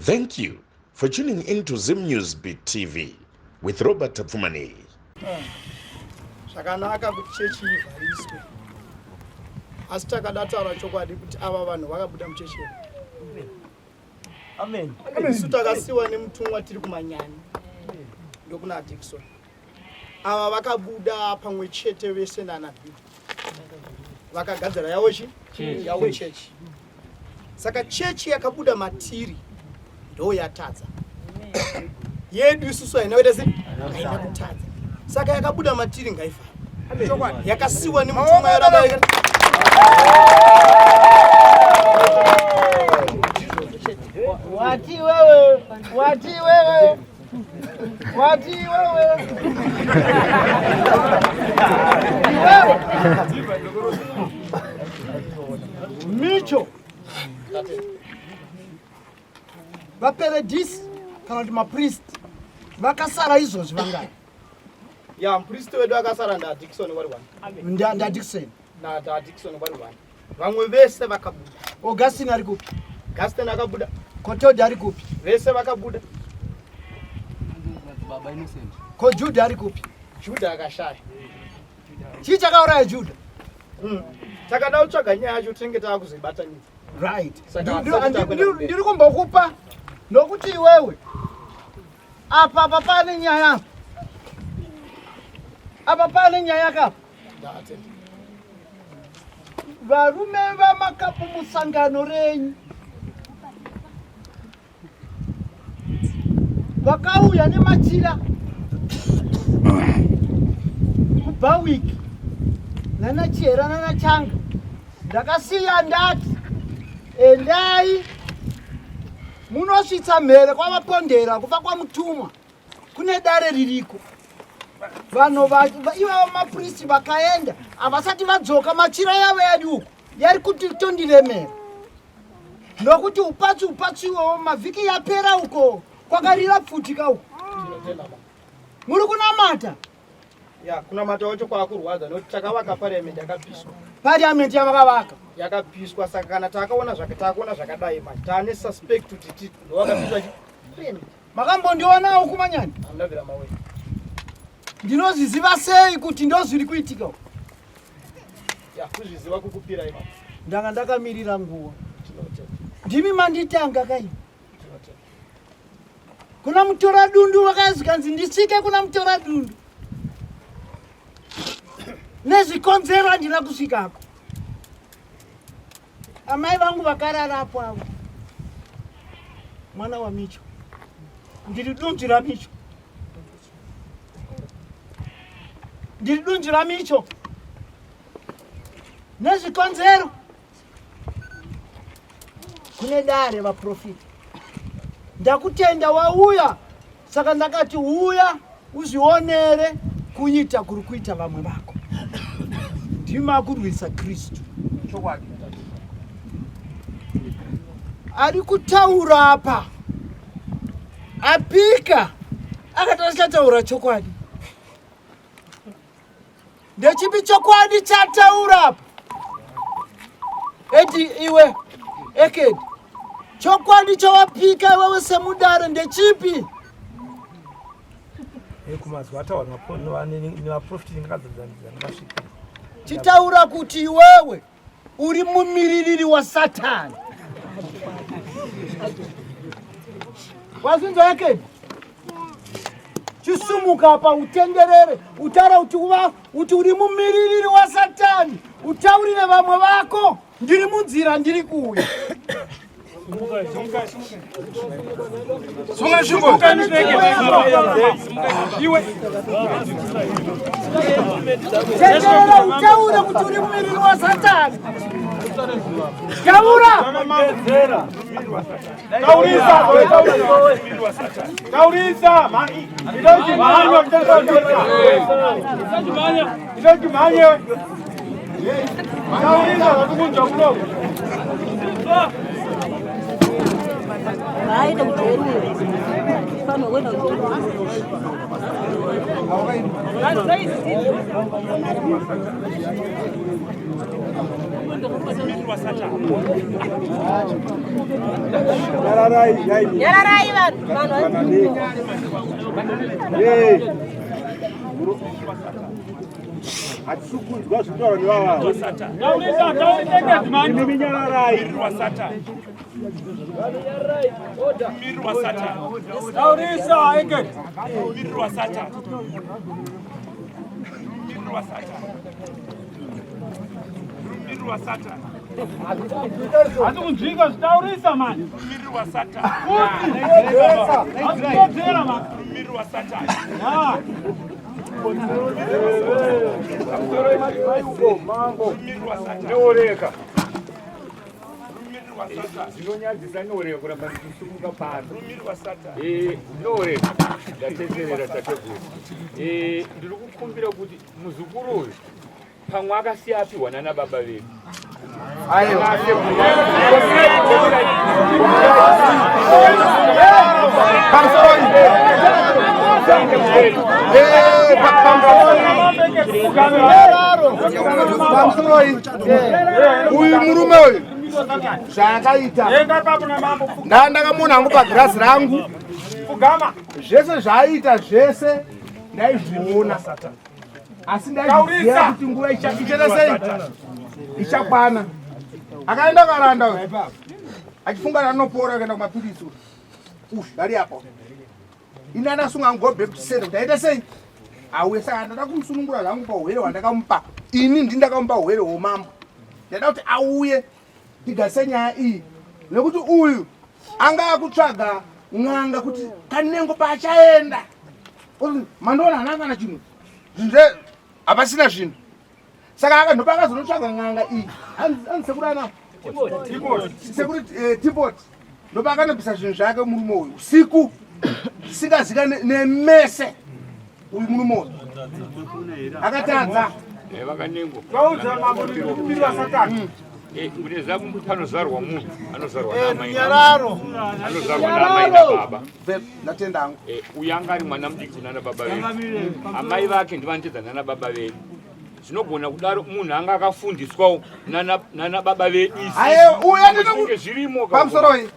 Thank you for tuning in to Zim News Beat TV with Robert Tapfumaneyi. Zvakanaka kuti chechi ivhariswe, asi takada taura chokwadi kuti ava vanhu vakabuda muchechi yedu. Amen. Isu takasiwa nemutumwa tiri kumanyani ndokuna Dickson. Ava vakabuda pamwe chete vese nana Bill. Vakagadzira yavo chi? Yavo chechi. Saka chechi yakabuda matiri ndo yatadza. Yedu isusu haina kuita sei? Haina kutadza. Saka yakabuda matiri ngaifare. Yakasiwa nemutumwa yaramba. Wati wewe, wati wewe. Wati wewe. Iwewe. Micho. Vaperedisi kana kuti mapriest vakasara izvozvi vangani? Ya, mupristi wedu akasara ndaDickson vari one. NdaDickson. NdaDickson vari one. Vamwe vese vakabuda. Augustine ari kupi? Gaston akabuda. Kotodi ari kupi? Vese vakabuda. Baba Innocent. Ko Juda ari kupi? Juda akashaya. Chii chakauraya Juda? Takada kutsvaga nyaya yacho tinenge taakuzoibatanidza. Right. Saka hatisati takuenda kumberi. Ndiri kumbokupa nokuti iwewe apa apa pane nyaya apa. Apa pane nyaya kapa. Ndatenda. Varume vamakapu musangano renyu vakauya nemachira kubhawiki nanachihera nanachanga ndakasiya ndati endai munosvitsa mhere kwavapondera kufa kwamutumwa kune dare ririko vanhu ivava mapristi vakaenda havasati vadzoka machira yavo yadi uku yari kuti tondiremera nokuti upatsi upatsi iwowo mavhiki yapera uko kwakarira pfuti ka uko muri kunamata Ya, kunamata wacho kwakurwadza nokuti takavaka parliament yakapiswa. Parliament yavakavaka yakapiswa, saka kana takaona takaona zvakadai manje taane suspect kuti ndowakapiswa chi parliament. Makambondionawo kumanyani? Hamuna mawe. Ndinozviziva sei kuti ndozviri kuitika? Ya, kuzviziva kukupira ipapo. Ndanga ndakamirira nguva. Ndimi manditanga kai. Kuna mutora dundu vakazikanzi ndisvike kuna mutora dundu. Nezvikonzero handina kusvikako. Amai vangu vakarara apo avo. Mwana waMicho. Ndiri dunzvi raMicho. Ndiri dunzvi raMicho. Nezvikonzero kune dare vaprofita. Ndakutenda wauya, saka ndakati uya uzvionere kuita kuri kuita vamwe vako. Ndima kurwisa Kristu. Chokwadi. Ari kutaura apa apika akati achataura chokwadi. Ndechipi chokwadi chataura apa? Eti iwe Ekedi, chokwadi chawapika iwewe semudare ndechipi? Kumazwi ataurwa nevaprofiti ndingakadzadzanidza ndakasvika. Chitaura kuti iwewe uri mumiririri waSatani. Wazinzwa Ekedi? Chisumuka apa utenderere, utaura kuti uva kuti uri mumiririri waSatani, utaurire vamwe vako, ndiri munzira, ndiri kuuya. Sunga shungu. Iwe. Tenderera utaure kuti uri mumiriri waSatani. Taura. Taurisa. Taurisa. Ida chimhanye. Taurisa zvatikunzwa kuno. Vaende kujeri. Fanirwa kuenda kujeri. Nyararai vanhu vanhu. Hatisi kunzwa zvinotaurwa nevava. Imi nyararai. Taurisa Engedi. Hati kunzwika zvitaurisa mani. Hazvikodzera mani. Ya. Neoreka. Zvinonyadzisa neoreka kuramba ndichisumuka pano. Neoreka. Ndateterera tateguru. Ndiri kukumbira kuti muzukuru uyu pamwe akasiya apiwa nana baba vedu. Pamusoroi, uyu murume uyu zvaakaita, Enda ipapo namambo. ndaa ndakamuona hangu pagirazi rangu. Pfugama. Zvese zvaaita zvese ndaizviona, asi ndaizviziva kuti nguva ichaita sei, ichakwana. Akaenda karanda uyu achifunga kuti anopora, akaenda kumapirisi uyu ari apo. Ini andasunga go back to sender kuti aite sei, auye. Saka ndada kumusunungura zvangu pauhwere hwandakamupa. Ini ndi ndakamupa hwere hwomambo. Ndaida kuti auye tigase nyaya iyi, nekuti uyu anga akutsvaga n'anga kuti Kanengo paachaenda oti mandiona hana kana chinhu, zvinhu hapasina zvinhu. Saka akandopa akazonotsvaga n'anga iyi, anzi sekuru ana sekuru Tipoti, ndopa akanobvisa zvinhu zvake murume uyu usiku zvisingazika nemese. Uyu murume uyu akatadza. VaKanengo. Vaudza mambo mumiriri waSatani. Uneza panozvarwa munhu anozvarwa naamai, Nyararo. anozvarwa naamai nababa. Ndatenda hangu. Uyu anga ari mwana mudiki kunana baba vedu. Amai vake ndivanotedza nana baba vedu. Zvinogona kudaro munhu anga akafundiswawo nana baba vedu isi. Aye, uyu Zvinenge zvirimo ka- Pamusoroi,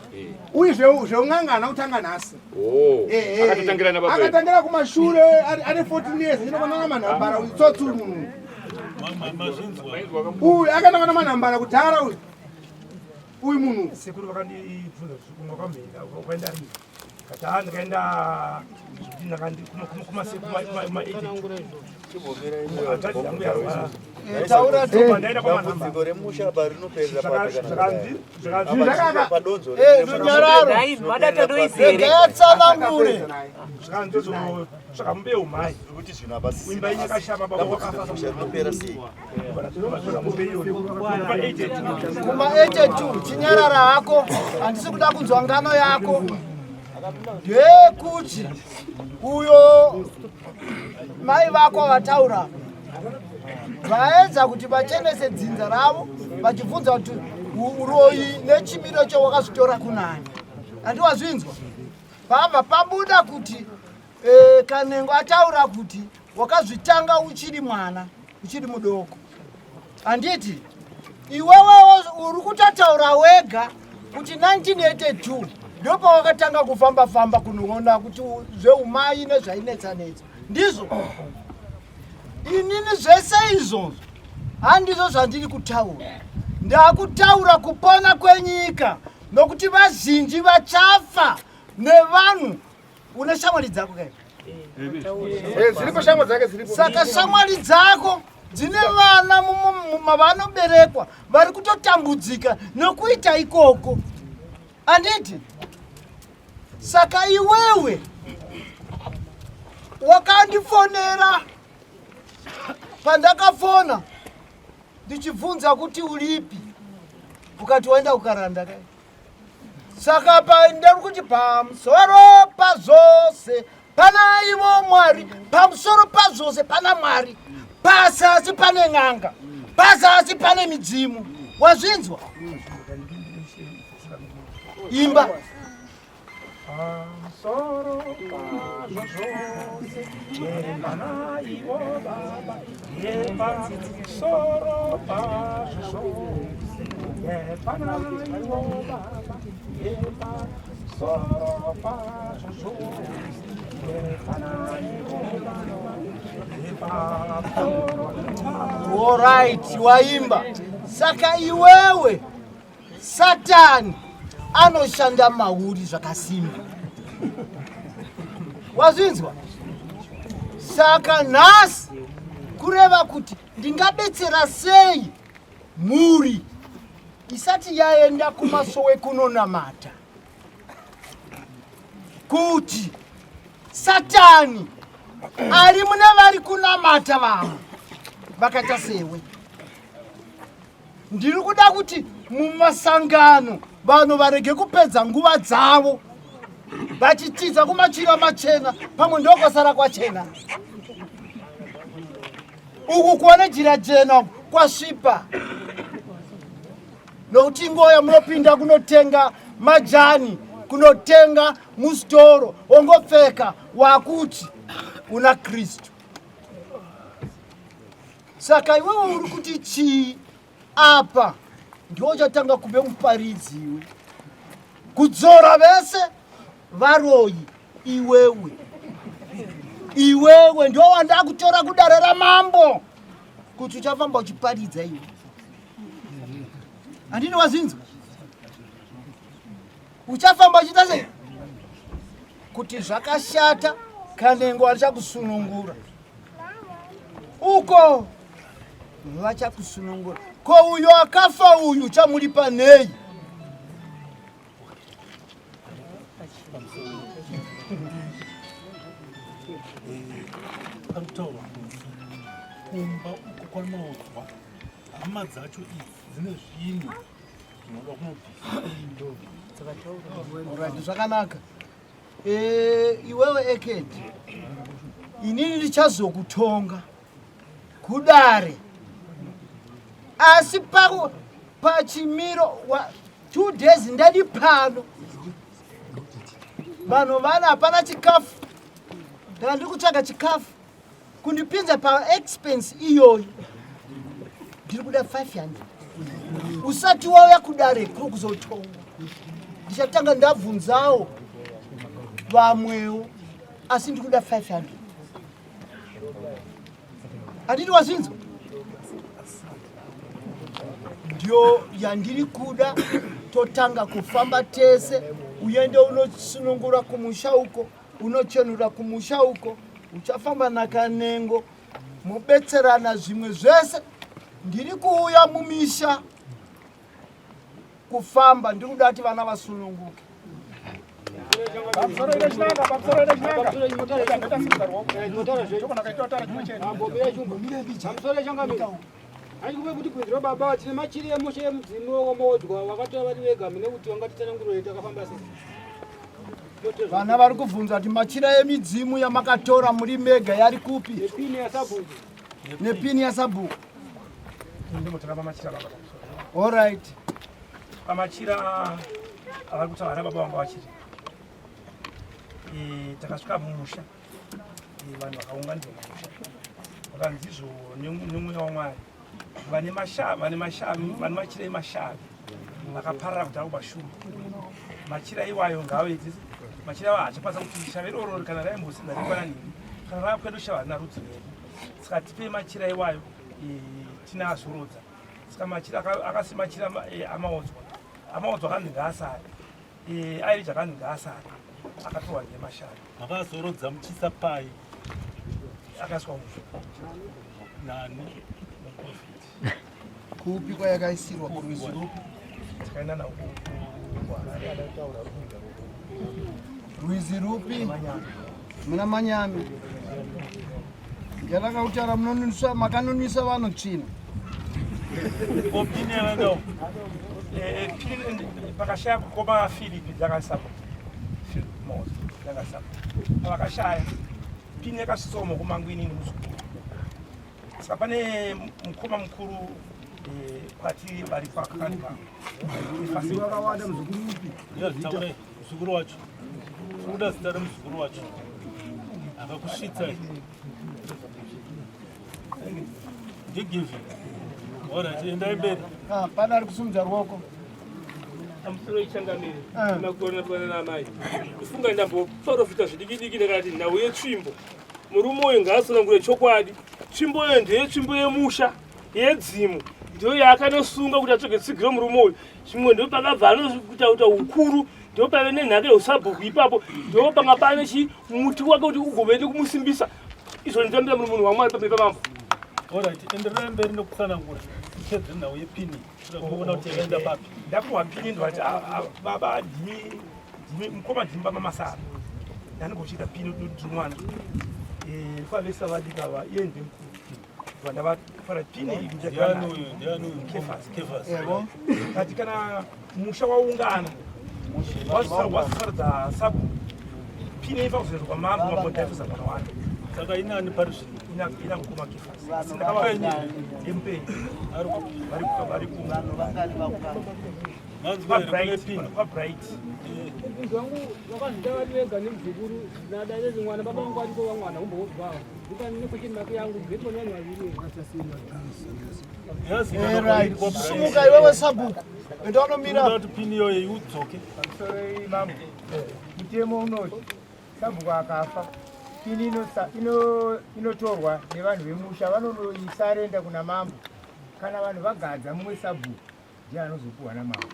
uyu zveun'anga haana kutanga nhasi. Oh, akatotangira nababa vedu. Akatangira kumashure ane 14 years achinokonana manhambara. Uyu tsotsi uyu, munhu uyu akaenda manhambara kudhara uyu, uyu munhu. Sekuru vakandibvunza kuti kumwe kwamhenda ukaenda rini, kati ha, ndakaenda kuma 82 yangu yarwara. Taura. Ndaenda kwamanhambara. Dambudziko remusha apa rinoperera Zvakanzi padonzo. Runyararo. Regai atsanangure. Zvakanzi tsvaka mubeu mai Kuti zvinhu hapasisina. Imba inyakashama baba wakafa. Musha rinopera sei? Kuma 82. Kuma 82. Chinyarara hako, handisi kuda kunzwa ngano yako. Ndekuti uyo mai vako vataura vaedza kuti vachenese dzinza ravo, vachibvunza kuti uroyi nechimiro chewakazvitora kunani. Handiwazvinzwa pabva pabuda kuti Kanengo ataura kuti wakazvitanga uchiri mwana, uchiri mudoko. Handiti iwewe uri kutotaura wega kuti 1982 ndopawakatanga kufamba famba kunoona kuti zveumai nezvainetsanetsa? Ndizvo inini zvese izvozvo handizvo zvandiri kutaura. Ndakutaura kupona kwenyika, nokuti vazhinji vachafa nevanhu. Une shamwari dzako kai? Ziripo, shamwari dzake ziripo. Saka shamwari dzako dzine vana mavanoberekwa vari kutotambudzika nokuita ikoko, handiti? Saka iwewe wakandifonera pandakafona ndichibvunza kuti uripi, ukati waenda kukaranda kai. Saka ndari kuti pamusoro pazvose pana ivo Mwari, pamusoro pazvose pana Mwari, pazasi pane n'anga, pazasi pane midzimu. Wazvinzwa? Imba. Pamusoro pazvo zvose pana ivo Baba, pamusoro pazvo zvose. Alright, waimba. Saka iwewe Satani anoshanda mauri zvakasimba. Wazvinzwa? Saka nhasi kureva kuti ndingabetsera sei mhuri isati yaenda kumasowe kunonamata kuti Satani ari mune vari kunamata vamwe vakaita sewe. Ndiri kuda kuti mumasangano vanhu varege kupedza nguva dzavo vachitiza kumachira machena, pamwe ndokwasara kwachena. Uku kuone jira jena kwasvipa, nokuti ngoya munopinda kunotenga majani, kunotenga musitoro, wongopfeka wakuti una Kristu. Saka iwewe uri kuti chii apa? Ndiwo uchatanga kuve muparidzi iwe, kudzora vese varoyi iwewe, iwewe ndiwo wandakutora kudare ramambo kuti uchafamba uchiparidza iwe. Handini wazinzwa? Uchafamba uchiita sei? Kuti zvakashata Kanengo achakusunungura uko vachakusunungura. Ko uyo akafa uyu chamulipa nei? Parikutaurwa kumba uko kwamaodzwa hama dzacho idzi dzine zvinhu zvinoda kunobvisa. Zvakanaka. Eh, iwewe Ekedi, inini ndichazokutonga kudare, asi pachimiro 2 days ndadi pano vanhu vana hapana chikafu, ndanga ndiri kutsvaga chikafu kundipinza paexpense iyoyo ndiri kuda 500 usati wauya kudare kuri kuzotonga ndichatanga ndabvunzawo vamwewo asi ndiri kuda 500 handiti wazvinzwa ndiyo yandiri kuda totanga kufamba tese uende unosunungura kumusha uko unochenura kumusha uko uchafamba nakanengo mobetserana zvimwe zvese ndiri kuuya mumisha kufamba ndiri kuda kuti vana vasununguke Handikuve kuti bvunzira baba tine machiri emusha yemudzimu wamodzwa vakatora vari vega mune kuti vangatitsanangurire takafamba sei. Vana vari kubvunza kuti machira emidzimu yamakatora muri mega yari kupi? Nepini yasabhuku. Nepini yasabhuku. All right. Pamachira avari kutaura baba vanga vachiri. Eh, takasvika mumusha. Eh, vanhu vakaunganidzwa mumusha. Vakanzi izvo nemweya waMwari. Vane mashavi, vane mashavi, vane machira emashavi akaparara kudhara kumashure. Machira iwayo ngave machira iwayo haachakwanisa kuti shavi iroro kana raimbosinda rekwana nini kana rava kwedu shava harina rudzi rwedu. Saka tipei machira iwayo eh, tinazorodza. Saka machira akasi machira eh, amaodzwa. Amaodzwa akanzi ngaasare. Eh, airi chakanzi ngaasare akatorwa nemashavi. Makazorodza muchisa pai? Akaiswa muvhu. Nani? Muprofiti. Kupi kwayakaisirwa kurwizi rupi? Takaenda nako kuHarare akataura rupi. Rwizi rupi? Muna Manyame. Ndiyalakautara munonunisa makanunisa vanhu tsvina. Pakashaya kukoma Philip dzakasapa. Philip Mose dzakasapa. Pakashaya pini yakasvitsawo mukoma wangu inini muzukuru. Saka pane mukoma mukuru eh, kwatiri vari kwakakani kangu. Vakawanda muzukuru upi? Muzukuru wacho. Kuda zita remuzukuru wacho. Akakusvitsa. Ndigivhi. Alright, endai mberi. Ah, pane ari kusumudza ruoko. Pamusoro ichangamire makore na amai. Kufunga ndamboprofita zvidiki diki ndakati nhau yetsvimbo. Murume uyu ngaatsanangure chokwadi. Tsvimbo iyo ndeyetsvimbo yemusha yedzimu ndiyo yaakanosunga kuti atsvage tsigiro murume uyu. Zvimwe ndo pakabva anokuita kuita ukuru ndo paive nenhaka yeusabhuku ipapo ndo panga pane chimuti wake kuti ugove nekumusimbisa. Izvo nditambira muri munhu waMwari pamberi pamambo. Alright, endererai mberi nekutsanangura. Tichedze nhau yepini. Kuona kuti yakaenda papi. Ndapuwa pini ndovati baba ndimi ndimi mukoma ndimi baba Masara. Ndangochita pini kuti mwana. Eh kwavesa vadika va iye ndiye mukuru. Vandavafara pini iyi Ndiani uyu? Ndiani uyu? Kefas. Kefas. Yebo. Kati kana musha waungana wasarudza sabu pini ifa kuzoendwa kwamambo mambo ndaifuza mwana wake. Saka inani pari zvino? Ina ina mukoma Kefas. Asi ndakava mupenyu. Ari kupi? Vari ku vari ku. Manzwa here kune pini? Kwa Bright. Mubvunzo wangu wakazvita vari vega nemuzukuru nadairezi mwana baba vangu variko vamwana kumbodzwawo ndikani nequestion mark yangu gretwa nevanhu vaviri. Right. Sumuka iwewe sabhuku. Enda unomira. Unoda kuti pini iyoyo iudzoke. Pamusoro mambo, mutemo unoti sabhuku akafa pini inotorwa nevanhu vemusha vanonoisarenda kuna mambo. Kana vanhu vagadza mumwe sabhuku ndiye anozopuhwa namambo.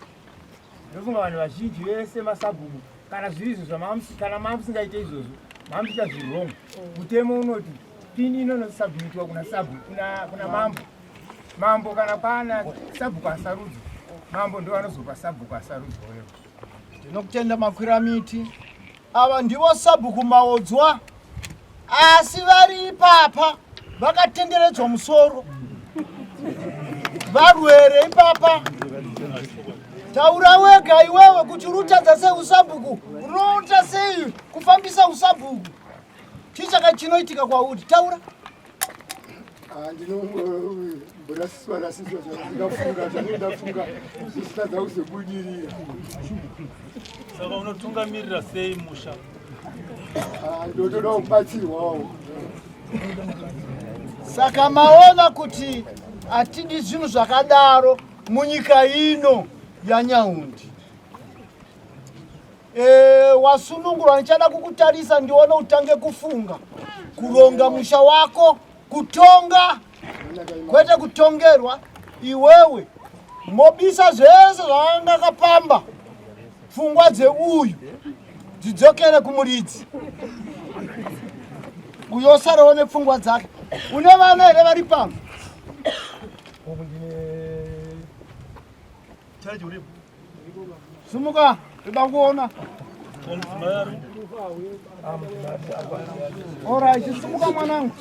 Ndofunga vanhu vazhinji vese masabhuku kana zviri izvo kana mamusingaite izvozvo mamuchiita zviri wrong. Mutemo unoti pini inonosubmitwa kuna sabhuku kuna mambo. Mambo kana pana sabhuku asarudzwa, mambo ndo anozopa sabhuku asarudzwa wewe. Ndinokutenda makwira miti. Ava ndivo sabhuku Maodzwa, asi vari ipapa vakatenderedzwa musoro varwere ipapa. Taura wega iwewe kuti urutadza sei usabhuku, unoita sei kufambisa usabhuku? Chii chaka chinoitika kwauri? Taura. Ndinomborasiswa rasiswa zvandingafunga zvandinge ndafunga zvichitadza kuzobudirira. Saka unotungamirira sei musha? Ndotoda kubatsirwawo. Saka maona kuti hatidi zvinhu zvakadaro munyika ino yaNyaundi. Wasunungurwa, ndichada kukutarisa ndione utange kufunga kuronga musha wako, kutonga kwete kutongerwa. Iwewe mobisa zvese zvavanga akapamba, pfungwa dzeuyu dzidzokere kumuridzi uyo osarewo nepfungwa dzake. Une vana here vari pano? Sumuka, toda kuona. Alright, sumuka mwanangu.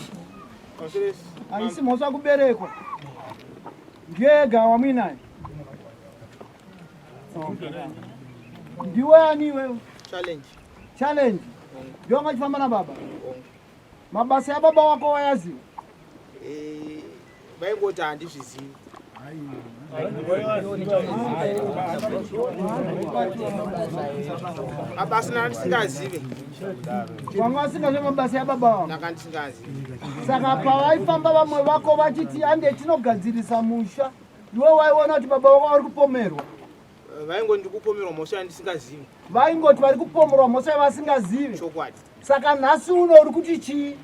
Haisi mhosva kuberekwa. Ndiye wamuinaye. Ndiwe ani iwewe? Challenge. Challenge. Ndiwe wanga uchifamba na baba? Mabasa yababa wako wayaziva? Vaingoti handizvizivi. Mabasa ndanga ndisingazive. Wanga usingazive mabasa yababa wako? Ndanga ndisingazivi. Saka pavaifamba vamwe vako vachiti ande tinogadzirisa musha, iwe waiona kuti baba vako vari kupomerwa? Vaingoti ndiri kupomerwa mhosva yandisingazivi. Vaingoti vari kupomerwa mhosva yavasingazivi. Chokwadi. Saka nhasi uno uri kuti chii?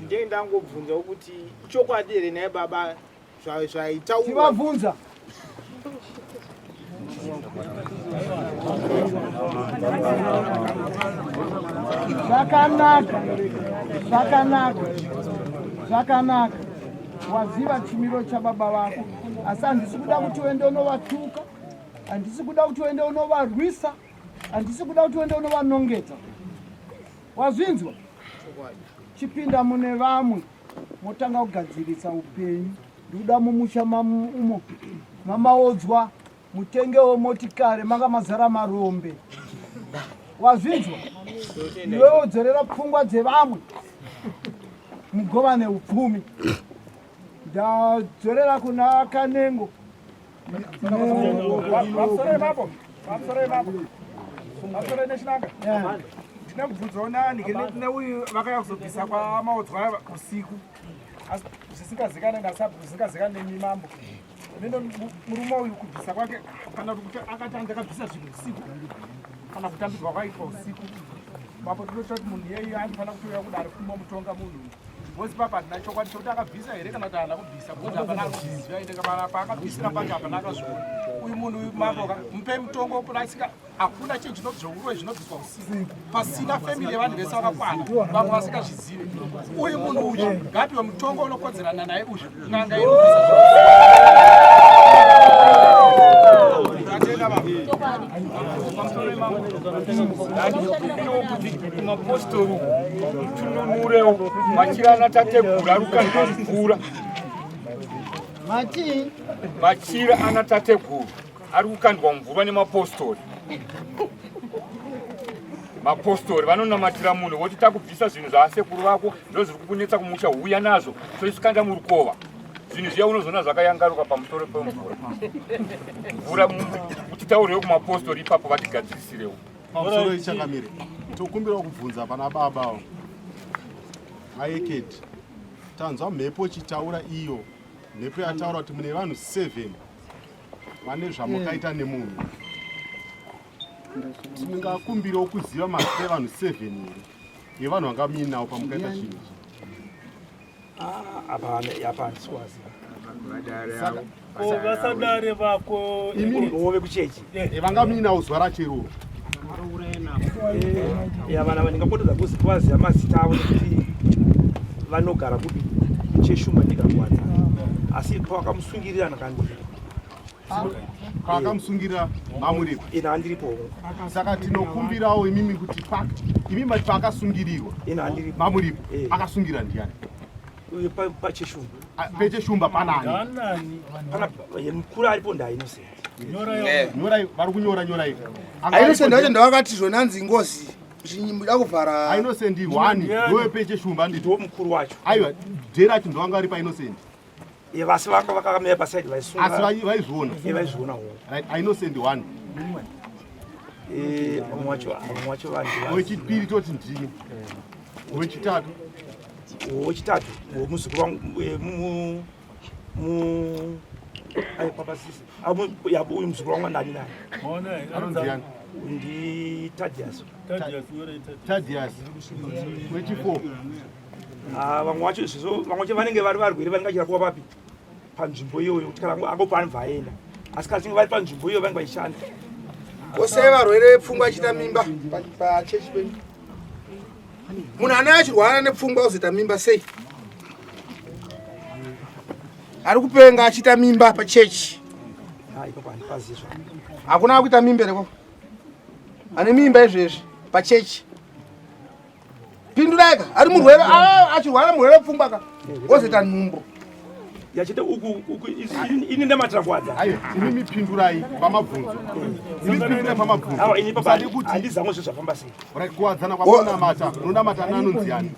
Ndenge ndangobvunza kuti ichokwadi here naye baba zvaitaurwa. Chivabvunza. Zvakanaka, zvakanaka, zvakanaka. Waziva chimiro chababa vako, asi handisi kuda kuti uende unovatuka, handisi kuda kuti uende unovarwisa, handisi kuda kuti uende unovanongedza. Wazvinzwa? Chipinda mune vamwe motanga kugadzirisa upenyu. Ndikuda mumusha umo mamaodzwa mutengewo motikari manga mazara marombe. Wazvinzwa? Iwe wodzorera pfungwa dzevamwe mugovane upfumi. Ndadzorera kuna Kanengo. Pamusoro nechinanga ndine mubvunzo nani neuyu vakauya kuzobvisa kwamaodzwa usiku. Asi zvisingazikanwe nasabhuku zvisingazikanwe nemi mambo. Mino murume uyu kubvisa kwake kana kuti akati ndakabvisa zvinhu usiku kana kutambidzwa kwaitwa usiku. Mambo tinotya kuti munhu iyeyu anofanira kutouya kudare kunomutonga munhu uyu. Because papa hatina chokwadi chekuti akabvisa here kana kuti haana kubvisa because hapana akazviziva ende kana paakabvisira pacho hapana akazviona. Uyu munhu uyu mambo ka mupei mutongo purasika hakuna chinhu chinobva zvinobviswa usiku pasina family yevanhu vese vakakwana vamwe vasingazvizive. Uyu munhu uyu ngaapiwe mutongo unokodzerana naye uyu n'anga iri Ndikumbirawo kuti kumapostori tununurewo machira ana tateguru ari kukandwa mvura. Mati Machira ana tateguru ari kukandwa mvura nemapostori. Mapostori vanonamatira munhu voti takubvisa zvinhu zvaasekuru vako ndozviri kukunetsa kumusha huya nazvo toisikanda murukova. Zvinhu zviya unozoona zvakayangaruka pamusoro pemvura. Mvura kuti taurewo kumapostori ipapo vatigadzirisirewo. Pamusoro ichangamire tokumbirawo kubvunza pana baba vaekedi tanzwa mhepo ichitaura iyo mhepo yataura kuti mune vanhu 7 vane zvamukaita nemunhu tingakumbirawo kuziva mazita evanhu 7 here yevanhu vanga muinawo pamukaita chinhu ichi Apa apa handisi kuvaziva. Ko vasadare vako Ove kuchechi. Vanga muinawo zuva racho iroro Ya vana ndingapotedza kuvaziva mazita avo nekuti vanogara kupi cheshumba ndikakuwadza asi pavakamusungirira ndakandiripo paakamusungirira mamuripo ina andiripo saka tinokumbirawo imimi kuti imimi mati paakasungirirwa ina andiripo mamuripo akasungira ndiani pacheshumba pecheshumba panani pana mukuru aripo ndaInnocent nyorai vari kunyora nyorai Innocent wacho ndawakati zvonanzi ngozi zvinyimbuda kuvhara Innocent one ndowepecheshumba ndiwo mukuru wacho aiwa dhera acho ndowanga ari paInnocent vasi vanga vakamira pasaidi vaisunga asi vaizviona vaizviona wo right Innocent one vamwe wacho vamwe wacho vanhu wechipiri toti ndini wechitatu wechitatu muzukuru wangu mu mu ai papa sisi uyu muzukuru wangu andani naye Anonzi ndi Tadias Tadias wechi4 vamwe vacho izvozvo vamwe vacho vanenge vari varwere vanenge vachirapiwa papi panzvimbo iyoyo kuti kana angopa anobva aenda asi kana vachinge vari panzvimbo iyoyo vanenge vachishanda kosei varwere vepfungwa achiita mimba pachechi penyu munhu ane achirwara nepfungwa ozoita mimba sei ari kupenga achiita mimba pachechi ipapo handipazizvo hakuna akuita mimba here ko ane mimba izvezvi pachechi pinduraika ari murwere achirwara murwere wepfungwa ka ozoita nhumbu yachete uku uku ini ndamatira kuwadza ayo imi mipindurai pamabvunzo imi pindurai pamabvunzo awa ini papa handizamwe zvo zvafamba sei right kuwadzana kwamunamata unonamata nanonzi ani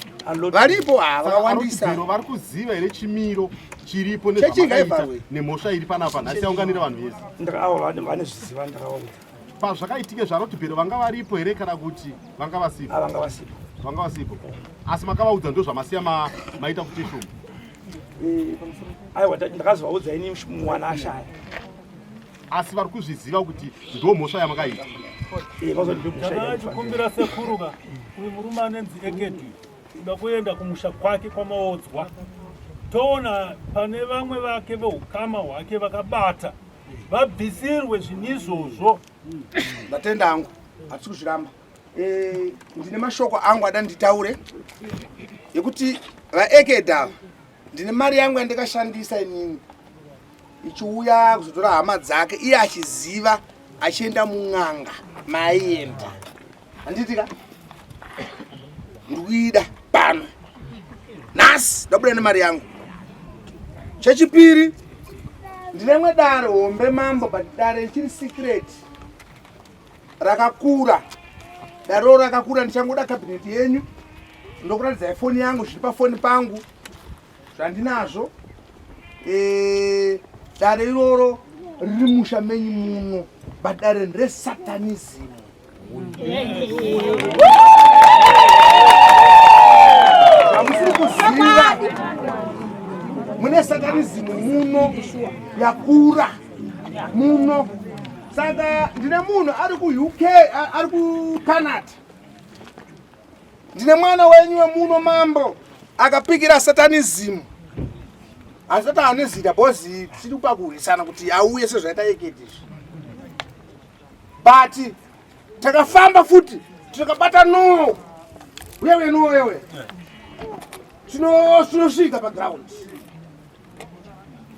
varipo vakawandisa vari kuziva here chimiro chiripo Chechi nezvamakaita ngaivharwe. nemhosva iri panapa nhasi yaunganira vanhu vese awa vane zviziva ndakavaudza pazvakaitike zvarotibhero vanga varipo here kana kuti vanga vasipo vanga vasipo vanga vasipo asi makavaudza ndo zvamasiya maita kuti shumba aiwa ndakazovaudza ini mwana ashaya asi vari kuzviziva kuti ndo mhosva yamakaita Ndakachikumbira sekuru ka uyu murume anenzi Ekedi kuda kuenda kumusha kwake kwamaodzwa toona pane vamwe vake veukama hwake vakabata vabvisirwe zvinhu izvozvo ndatenda hangu hatisi kuzviramba ndine mashoko angu ada nditaure yekuti vaekedha ava ndine mari yangu yandikashandisa inini ichiuya kuzotora hama dzake iye achiziva achienda mun'anga maaienda handiti ka ndikuida pano nhasi ndabuda nemari yangu chechipiri ndine rimwe dare hombe mambo but dare richiri secret rakakura darero rakakura ndichangoda kabhineti yenyu ndokuratidzai foni yangu zviri pafoni pangu zvandinazvo dare iroro riri musha menyu muno but dare nderesatanism zvamusiri kuziva Mune satanism muno yakura muno. Saka ndine munhu ari kuUK, ari kuCanada. Ndine mwana wenyu wemuno mambo akapikira satanism. Asati ane zita because tiri pakurwisana kuti auye sezvaita Ekedi izvi. But takafamba futi tikabata no uye uye no uye uye tinosvika paground.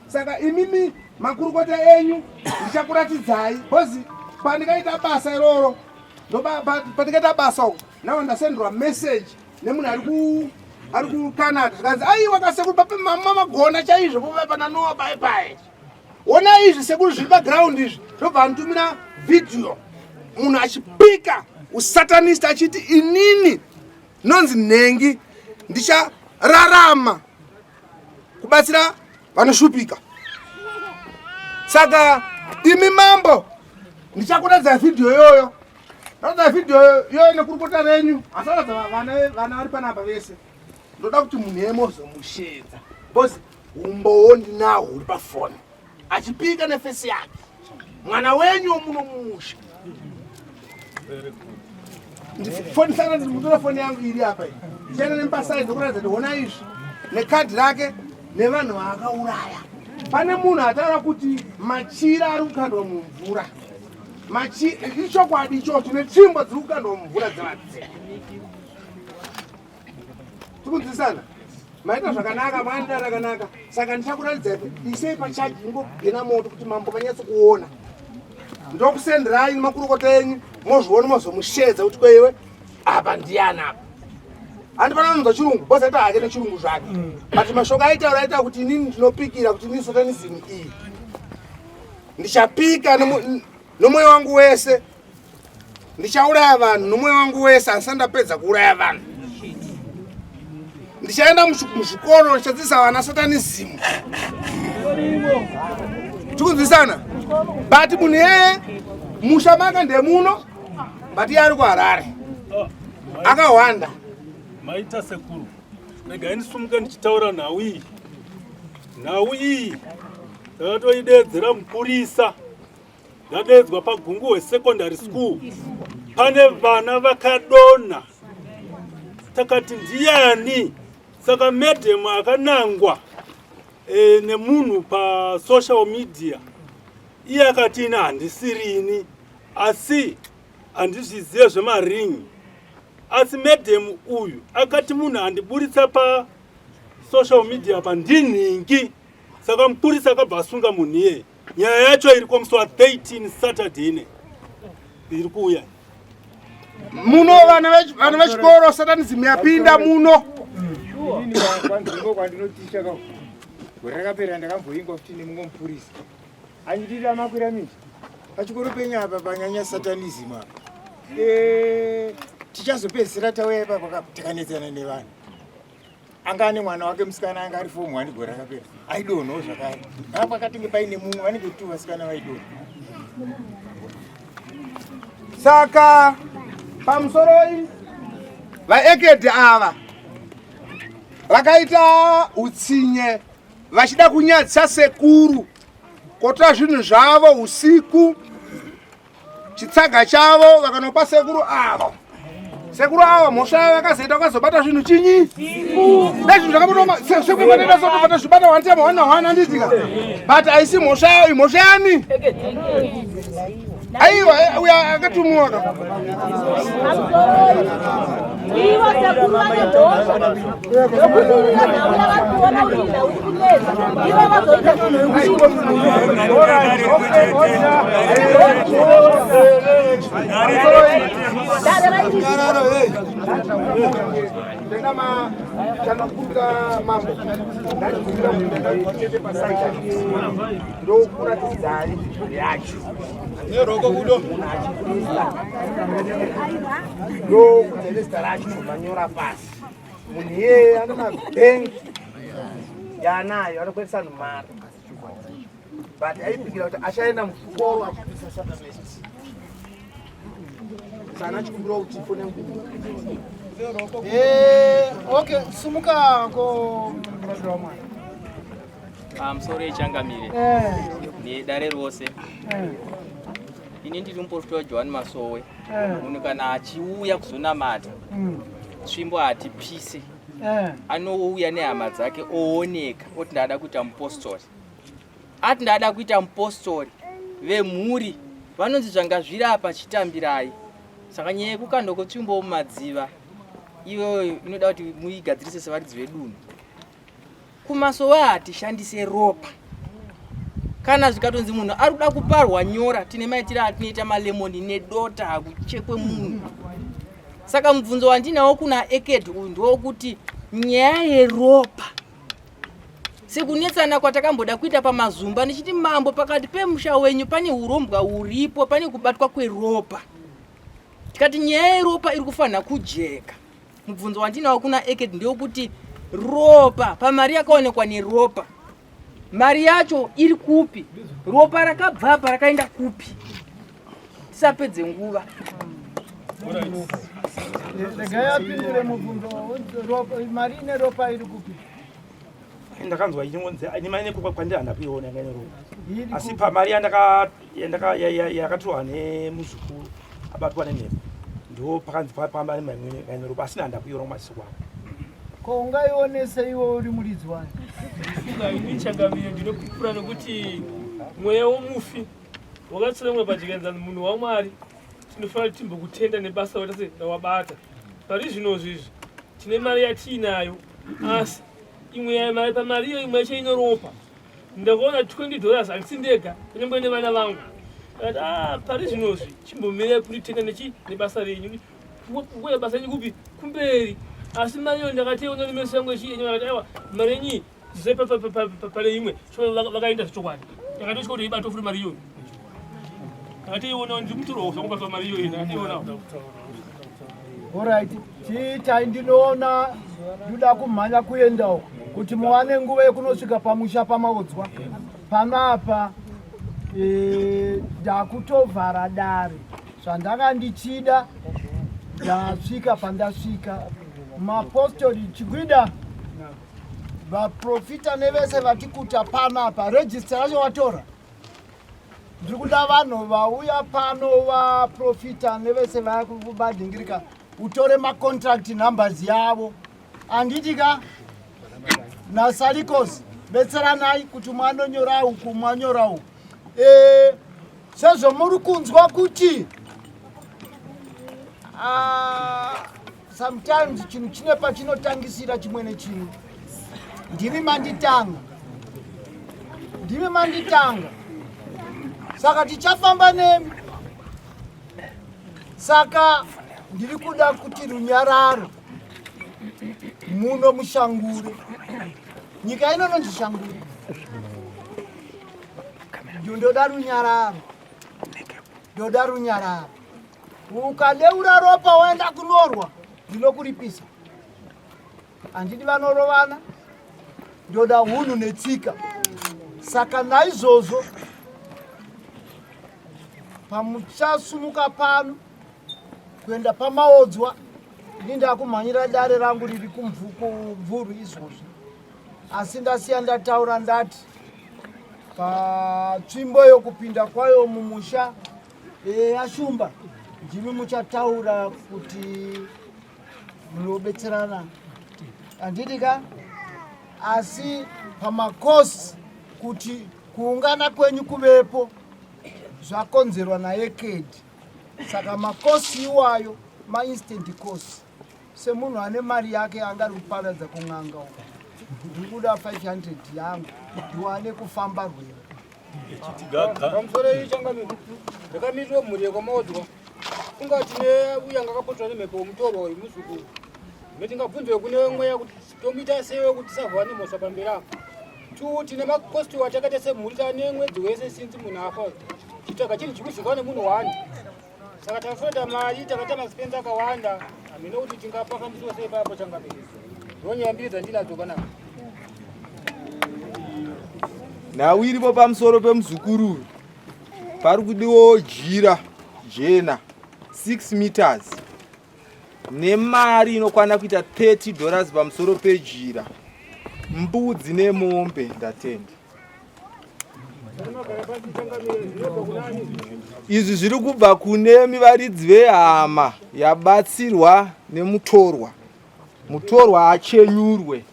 Saka imimi makurukota enyu ndichakuratidzai because pandikaita basa iroro pandikaita basa uko nawo ndasendwa message nemunhu ari ku ari kuCanada zvikanzi aiwa kasekuru pape mama magona chaizvo pova pana Noah pai pai ona izvi sekuru zviri paground izvi ndobva anditumira video munhu achipika usatanist achiti inini nonzi nhengi ndichararama kubatsira vanoshupika. Saka imi mambo ndichakuratidza vhidhiyo iyoyo, ratidza vhidhiyo iyoyo nekurukota renyu, asi ratidza vana vana vari panapa vese. Ndoda kuti munhu iyeye mozomushedza because umbowo ndinahwo uri pafoni achipika nefesi yake mwana wenyu womuno mumusha. Foni sana ndikutora foni yangu iri apa iyi ndichaenda nemupasai ndokuratidza kuti hona izvi nekadhi rake nevanhu vaakauraya. Pane munhu ataura kuti machira ari kukandwa mumvura, ichokwadi ichocho, netsvimbo dziri kukandwa mumvura dzevadzika. Tikunzwisana? Maita zvakanaka, maenda rakanaka. Saka ndichakuratidzai isei pachaji ingogena moto kuti mambo vanyatso kuona. Ndokusenderai nemakurukota enyu mozviona mozomushedza kuti kweiwe apa ndiyani apa. Handi pana anonzwa chirungu, boss aita hake nechirungu zvake. But mashoko aitaura aita kuti inini ndinopikira kuti inini satanism iyi. Ndichapika nomwoyo wangu wese. Ndichauraya vanhu nomwoyo wangu wese asi ndapedza kuuraya vanhu. Ndichaenda muzvikoro ndichadzidzisa vana satanism. Tikunzwisana? But munhu yeye musha make ndemuno, but iye ari kuHarare. Akawanda. Maita sekuru. Regai ndisumuke ndichitaura nhau iyi. Nhau iyi ndakatoideedzera mupurisa. Ndadeedzwa paGunguwe Secondary School. Pane vana vakadonha. Takati ndiyani? Saka madam akanangwa nemunhu pasocial media. Iye akati ini handisirini asi handizvizive zvemaringi. Asi madam uyu akati munhu andiburitsa pasocial media pa ndinhingi. Saka mupurisa akabva asunga munhu iyeye. Nyaya yacho iri musi wa 13 Saturday ine iri kuuya muno. Vana vechikoro satanism yapinda muno. Inini kwanzvimbo kwandinoticha ka gore rakapera ndakamboingwa futi nemumwe mupurisa anditiri amakwira miti pachikoro penyu apa panyanya satanism apa. Tichazopedzisira tauya ipapo ka takanetsana nevanhu. Anga ane mwana wake musikana anga ari form 1 gore rakapera aidonhawo zvakare. Apa pakatinge paine mumwe vanenge tu vasikana vaidonha. Saka pamusoroi vaekedi ava vakaita utsinye vachida kunyadzisa sekuru kotora zvinhu zvavo usiku, chitsaga chavo vakanopa sekuru avo. Sekuru avo mhosva yavo vakazoita vakazobata zvinhu chinyi nezvinhu zvakabatwa sekuru vanoita sotobata zvibata one time one one handitika, but haisi mhosva yavo, imhosva yani? Aiwa, uya akatumiwa ka. Ivo sekuru vane mhosva yokuti iyo nhau yavari kuona kuti nhau iri kunetsa, ivo vazoita dare rairi. Ndenda ma chandakumbira mambo, ndachikumbira kuti ndachete pasaita ndokuratidzai yacho ndokudzai nezita racho manyora pasi. Munhu iyeye ane mabhengi yaanayo anokweresa vanhu mari, but aipikira kuti achaenda muzvikoro achipisa satanist. Sana chikumbira kuti fone nguva. Okay, sumuka ko muranda wamwari. Pamusoro yechangamire eh. nedare rose. Eh. Ini ndiri mupostori John Masowe. Eh. Munhu kana achiuya kuzonamata tsvimbo hatipise. Anouya nehama dzake ooneka oti ndada kuita mupostori. Ati ndada kuita mupostori vemhuri vanonzi zvanga zviri apa chitambirai. Saka nyaya yekukandwa kwetsvimbo mumadziva iyoyo inoda kuti muigadzirise sevaridzi vedunhu. Kumasowe hatishandise ropa. Kana zvikatonzi munhu ari kuda kuparwa nyora, tine maitiro atinoita malemoni nedota, hakuchekwe munhu. Saka mubvunzo wandinawo kuna Eked uyu ndewokuti nyaya yeropa sekunetsana kwatakamboda kuita pamazumba ndichiti mambo pakati pemusha wenyu pane urombwa uripo pane kubatwa kweropa tikati nyaya yeropa iri kufanira kujeka Mubvunzo wandinawo kuna Eked ndewekuti ropa pamari yakaonekwa neropa mari yacho iri kupi? Ropa rakabva apa rakaenda kupi? Tisapedze nguva. Regai apindure mubvunzo mari ine ropa iri kupi? Ndakanzwa ichingonzi nemari kwandiri handina kuiona yanga ine ropa asi pamari yakatorwa nemuzukuru abatwa nemhepo ndo pakanzi pamba nemari ine ropa asi handina kuiona kumaziso kwangu. Ko ungaionese iwe uri muridzi wayo? Ini changamire ndinopupura nekuti mweya womufi wakatsanangura pachikanza munhu waMwari tinofanira timbokutenda nebasa watase rawabata pari zvinozvi izvi tine mari yatiinayo asi imwe yamari pamari iyo imwe yacho inoropa ndakaona 20 dollars handisi ndega kunyangwe nevana vangu akati ah pari zvinozvi chimbomirai kunditenda nechi nebasa renyu kuya basa renyu kupi kumberi asi mari iyo ndakationa nemeso yangu echienyu akati aiwa mari yenyu zve pane imwe vakaenda zvechokwadi ndakatosvika kuti ibato futi mari iyoyo ndakatoiona ndiri mutorwa zvangu basa mari iyoyo ndakatoiona. Alright, chiitai ndinoona ndoda kumhanya kuenda uko kuti muwane nguva yekunosvika pamusha pamaodzwa panapa. E, ndakutovhara dare zvandanga ndichida ndasvika pandasvika. Mapostori chigwida vaprofita nevese vatikuta panapa rejista racho watora. Ndiri kuda vanhu vauya pano vaprofita nevese vakubadhingirika utore macontract numbers yavo handiti ka nasalikos betseranai kuti mwanonyora uku mwanyora uku e, sezvomuri kunzwa kuti ah, sometimes chinhu chine pachinotangisira chimwe nechimwe. Ndimi manditanga, ndimi manditanga, saka tichafamba nemi. Saka ndiri kuda kuti runyararo muno mushangure, nyika ino inonzi shangure, ndoda runyararo, ndoda runyararo. Ukadeura ropa waenda kunorwa ndinokuripisa. Handidi vanorovana, ndoda hunhu netsika. Saka naizvozvo pamuchasumuka pano kuenda pamaodzwa, ini ndakumhanyira dare rangu riri kumvurwi izvozvi, asi ndasiya ndataura ndati patsvimbo yokupinda kwayo mumusha. Eya Shumba, ndimi muchataura kuti munobetserana handiti ka? Asi pamakosi kuti kuungana kwenyu kuvepo zvakonzerwa naEkedi. Saka makosi iwayo mainstant cost. Semunhu ane mari yake anga ari kuparadza kun'anga uko, ndiri kuda 500 yangu ndiwane kufamba rwendo. Pamusoro iyi changamire, ndakamirirwa mhuri yekwaMaodzwa. Kunga tine uya anga akapotswa nemhepo wemutorwa uyu muzukuru. Zvino tingabvunzwe kune mweya kuti tomuita sei kuti tisava nemhosva pamberi apa. Two, tine makosti atakaita semhuri tane mwedzi wese since munhu afa. Chitsvaga chinhu chikuzikanwa nemunhu one. Saka takafoda mari takaita masipenzi akawanda hameno kuti tingapafambiswa sei papo changamire. Ndonyaya mbiri dzandinadzo panapa. Nhau iripo pamusoro pemuzukuru uyu pari kudiwawo jira jena 6 meters nemari inokwana kuita 30 dollars pamusoro pejira, mbudzi nemombe. Ndatenda. Izvi zviri kubva kunemi varidzi vehama yabatsirwa nemutorwa. Mutorwa achenyurwe.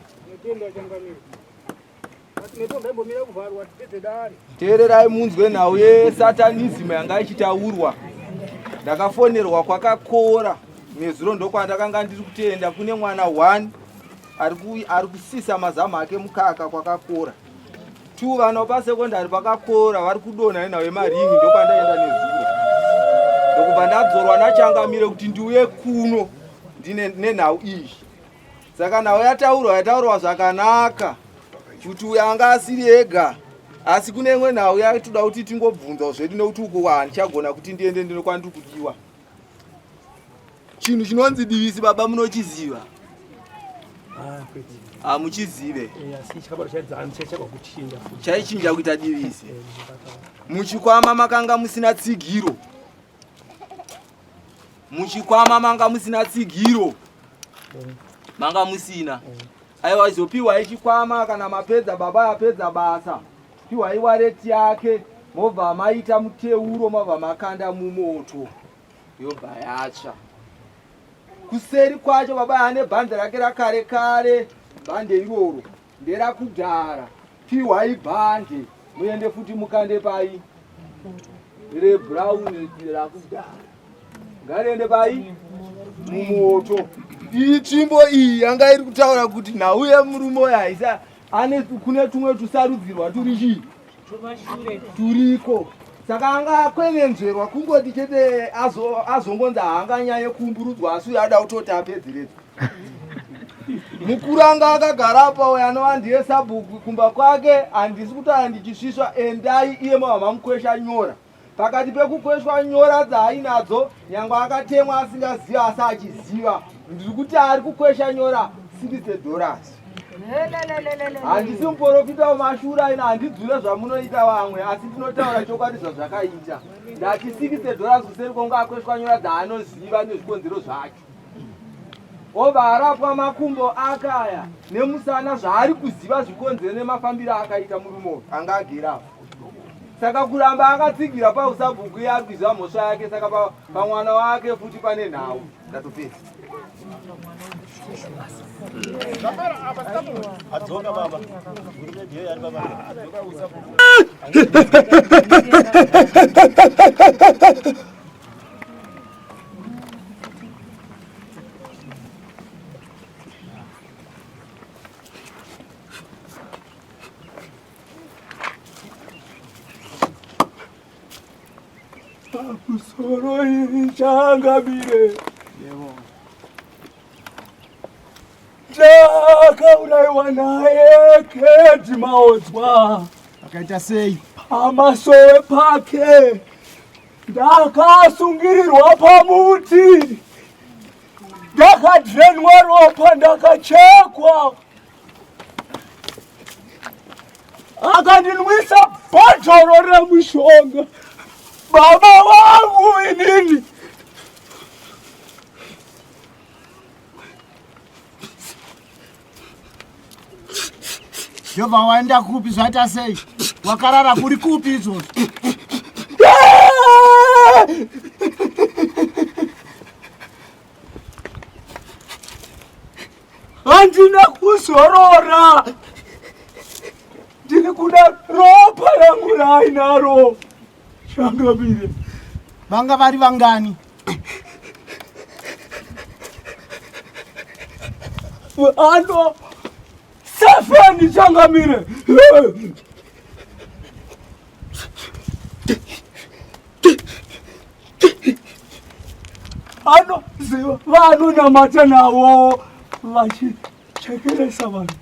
Teererai munzwe nhau yesatanism yanga ichitaurwa. Ndakafonerwa kwakakora nezuro ndokwandakanga ndiri kutenda kune mwana 1 ari kusisa mazamu ake mukaka kwakakora. 2 vana pasekondari pakakora vari kudonha nenhau yemaringi ndokwandaenda nezuro. Ndokubva ndadzorwa nachangamire kuti ndiuye kuno ndine nenhau iyi. Saka nhau yataurwa yataurwa zvakanaka kuti uyo anga asiri ega asi kune imwe nhau yatoda kuti tingobvunzawo zvedu nekuti uko handichagona kuti ndiende ndino kwandiri kudiwa. Chinhu chinonzi divisi baba munochiziva? Hamuchizive. Chaichinja kuita divisi. Muchikwama makanga musina tsigiro. Muchikwama manga musina tsigiro. Manga musina. Aiwa izopiwai chikwama kana mapedza baba yapedza basa. Piwai wareti yake mobva maita muteuro mobva makanda mumoto. Yobva yatsva. Kuseri kwacho baba ane bhande rake rakare kare. Bhande iroro nderakudhara. Piwai bhande muende futi mukande pai rebrown rakudhara. Ngariende pai mumoto. Iyi tsvimbo iyi yanga iri kutaura kuti nhau yemurume uyu haisa ane kune tumwe tusarudzirwa turi chii turiko saka anga akwenenzverwa kungoti chete azongonzi haanganyanye kuumburudzwa asi uyo ada kutoti apedzeredzwa mukuru anga akagara apa uyo anova ndiye sabhuku kumba kwake handisi kutaura ndichisvisva endai iye mava mamukwesha nyora Pakati pekukweshwa nyora dzaainadzo nyangwe akatemwa asingaziva asi achiziva ndiri kuti ari kukwesha nyora 60 dollars. Handisi muporofita wemashura ina handidzure zvamunoita vamwe asi ndinotaura chokwadi zvazvakaita. Ndati 60 dollars kuseri konge akweshwa nyora dzaanoziva nezvikonzero zvacho. Obva arapwa makumbo akaya nemusana zvaari kuziva zvikonzero nemafambiro akaita murume uyu anga agere apo. Saka kuramba akatsigira pausabhuku iye ari kuziva mhosva yake saka pamwana wake futi pane nhau. Ndatopedza. Adzoka baba. Hurumende ari baba. Adzoka usabhuku. Pamusoro ichangamire. Ndakauraiwa naye Kedi Maodzwa. Akaita sei? Pamasowe pake ndakasungirirwa pamuti, ndakadrenwa ropa, ndakachekwa. Akandinwisa bhodhoro remushonga baba vangu inini. Jova waenda kupi zvaita sei? Wakarara kuri kupi izvozvo? Handina kuzorora, ndiri kuda ropa rangu raainaro changamire. Vanga vari vangani? Ano sefeni changamire. Anoziva vanonamata navo vachichekeresa vanhu.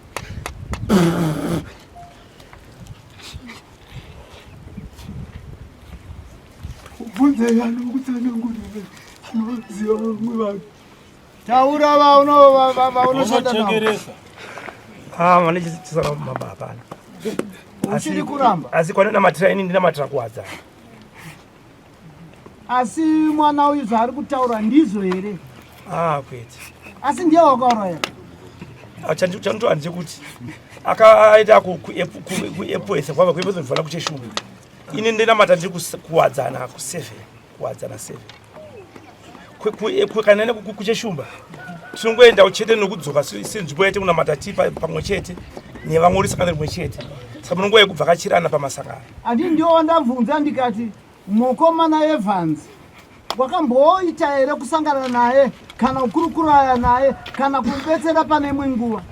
Bvunzei anokutsanangurira anoziva vamwe vanhu. Taura vaunoshanda navo. Ah, vane chisara mababa hapana. Uchiri kuramba? Asi kwandinamatira ini ndinamatira kuwadzana. Asi mwana uyu zvaari kutaura ndizvo here? Ah, kwete. Asi ndiye wakauraya? Chandinotaura ndechekuti akaita kuepwese kwava kuepwese ndibvana kucheshumba. Ini ndinamata ndiri kuwadzana ku7, kuwadzana 7. Kana ine kucheshumba tinongoenda chete nokudzoka senzvimbo yaite kunamata ti pamwe chete nevamwe uri sangano rimwe chete. Saka munongoya kubvakachirana pamasangano. Andi ndiwo wandabvunza ndikati Mukomana Evans wakamboita here kusangana naye kana kukurukuraya naye kana kumubetsera pane imwe nguva?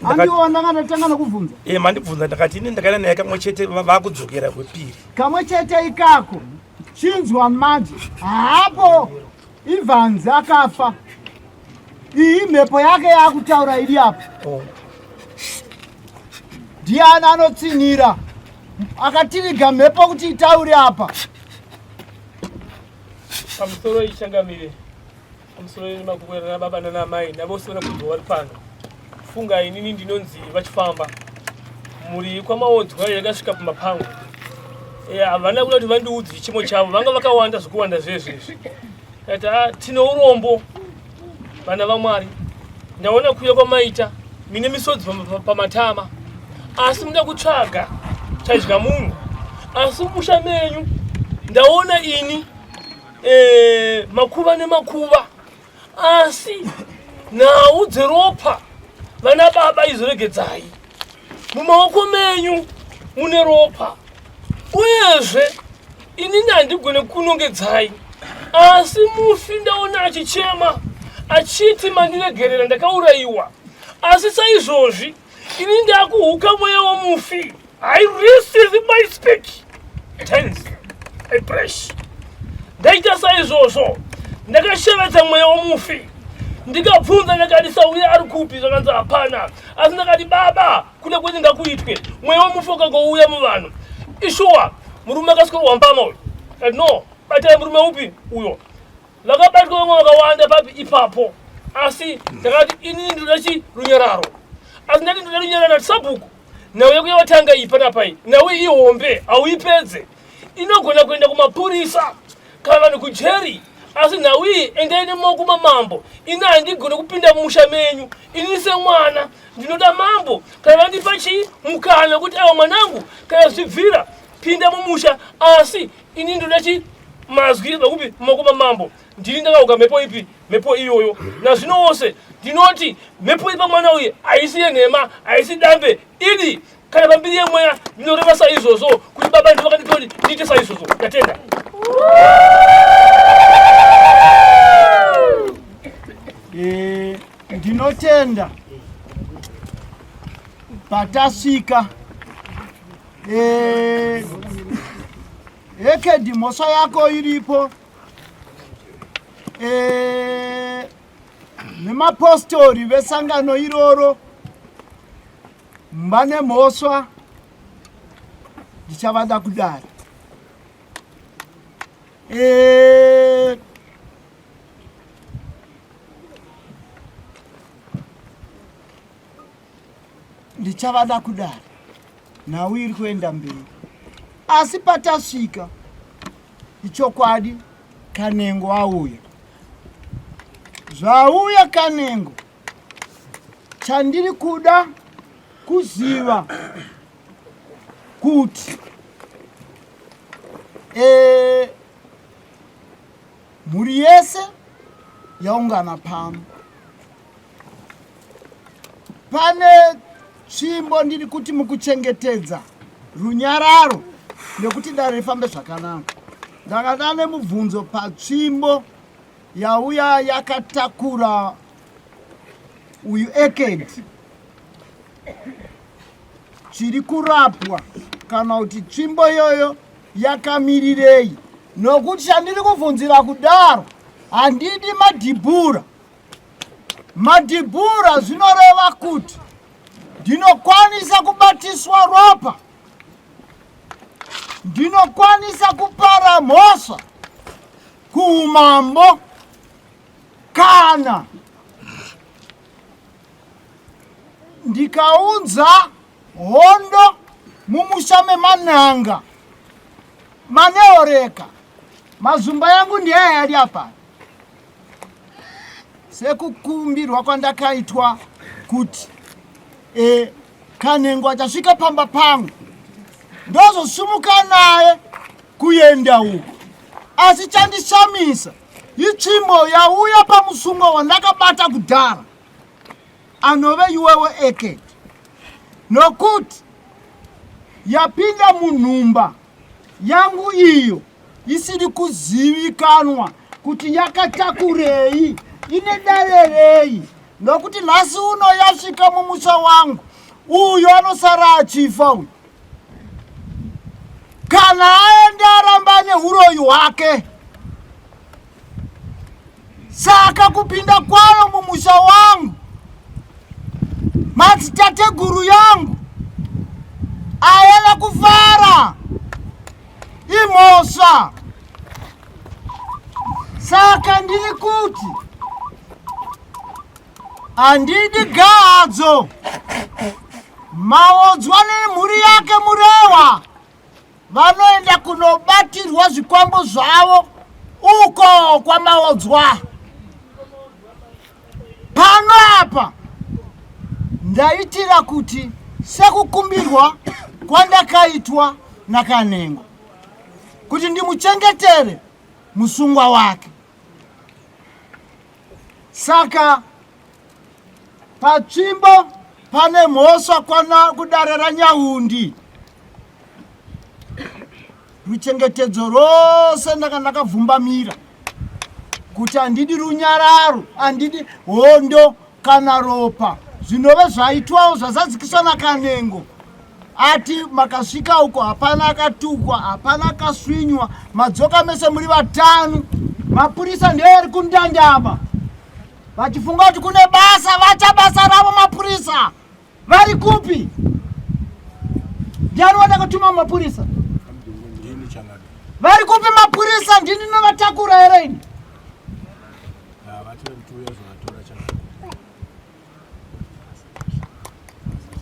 Handiwo ndanga ndatanga nokubvunza. Eh, mandibvunza ndakati ini ndakaenda naye kamwe chete vakudzokera kwepiri. Kamwe chete ikako. Chinzwa manje. Hapo Evans akafa. Iyi mhepo yake yakutaura iri apa. Oh. Ndiani anotsinhira akatiriga mhepo kuti itaure apa? Pamusoro ichangamire, pamusoro nemakukwera nababa nanamai navose vanakudzwa vari pano. Funga inini ndinonzi vachifamba mhuri kwamaodzwa yakasvika pamba pangu. Eh, havana kuda kuti vandiudze chichemo chavo, vanga vakawanda zvekuwanda zvezvezvi. Kati ah, tine urombo vana vaMwari, ndaona kuuya kwamaita mine misodzi pamatama, asi muda kutsvaga chadya munhu, asi musha menyu ndaona ini eh, makuva nemakuva, asi nhau dzeropa vana baba izoregedzai mumaoko menyu mune ropa uyezve inini handigone kunongedzai asi mufi ndaona achichema achiti mandiregerera ndakaurayiwa asi saizvozvi ini ndakuhuka mweya womufi I receive my speak tense I press ndaita saizvozvo ndakashevedza mweya womufi ndikabvunza ndakati sauya ari kupi zvakanzi hapana asi ndakati baba kune kwete ngakuitwe mweya womufi ukangouya muvanhu ishuwa murume akaswero wambama uyu kati no batai murume upi uyo vakabatwa vamwe vakawanda papi ipapo asi ndakati inini ndinoda chi runyararo asi ndati ndinoda runyararo sabhuku nhau yako yawatanga iyi panapa iyi nhau iyi hombe hauipedze inogona kuenda kumapurisa kana vanhu kujeri asi nhau iyi endai nemaoko mamambo ini handigone kupinda mumusha menyu ini semwana ndinoda mambo kana vandipa chii mukana wekuti aiwa mwanangu kana zvichibvira pinda mumusha asi ini ndinoda chii mazwi vakupi mumaoko mamambo ndini ndakauka mhepo ipi mhepo iyoyo nazvino wose ndinoti mhepo ipa mwana uyu haisi yenhema haisi dambe idi kana pambiri yemweya ndinoreva saizvozvo kuti baba ndivo vakandipa kuti ndiite saizvozvo ndatenda eh, ndinotenda patasvika eh, hekedi mhosva yako iripo eh, nemapostori vesangano iroro vane mhosva ndichavada kudare eh, ndichavada kudare nhau iri kuenda mberi asi patasvika ichokwadi kanengo auya zvauya kanengo chandiri kuda kuziva kuti e, mhuri yese yaungana pano Pane tsvimbo ndiri kuti mukuchengetedza runyararo nekuti dare rifambe zvakanaka. Ndakada nemubvunzo patsvimbo yauya yakatakura uyu Ekedi chiri kurapwa kana kuti tsvimbo iyoyo yakamirirei nokuti chandiri kubvunzira kudaro handidi madhibhura Madhibhura zvinoreva kuti ndinokwanisa kubatiswa ropa, ndinokwanisa kupara mhosva kuumambo kana ndikaunza hondo mumusha memanhanga maneoreka mazumba yangu ndiyaya yari apa Sekukumbirwa kwandakaitwa kuti e, Kanengo achasvika pamba pangu ndozosumuka naye kuenda uko asi chandishamisa itsvimbo yauya pamusungo wandakabata kudhara anove iwewe Ekedi nokuti yapinda munhumba yangu iyo isiri kuzivikanwa kuti yakatakurei ine dare rei nokuti nhasi uno yasvika mumusha wangu uyo anosara achifa uyu kana aende aramba ane uroyi hwake saka kupinda kwayo mumusha wangu madzitateguru yangu ayela kufara imhosva saka ndiri kuti handidi gadzo maodzwa nemhuri yake murewa vanoenda kunobatirwa zvikwambo zvavo uko kwamaodzwa pano apa ndaitira kuti sekukumbirwa kwandakaitwa nakanengo kuti ndimuchengetere musungwa wake saka patsvimbo pane mhosva kwana kudare ranyaundi ruchengetedzo rwose ndanga ndakavhumbamira kuti handidi runyararo handidi hondo kana ropa zvinove zvaitwawo zvazadzikiswa nakanengo ati makasvika uko hapana akatukwa hapana akaswinywa madzoka mese muri vatanu mapurisa ndiyo ari kundandama vachifunga kuti kune basa vacha basa ravo mapurisa vari kupi ndiani wandakatuma mapurisa vari kupi mapurisa ndini ndinovatakura here ini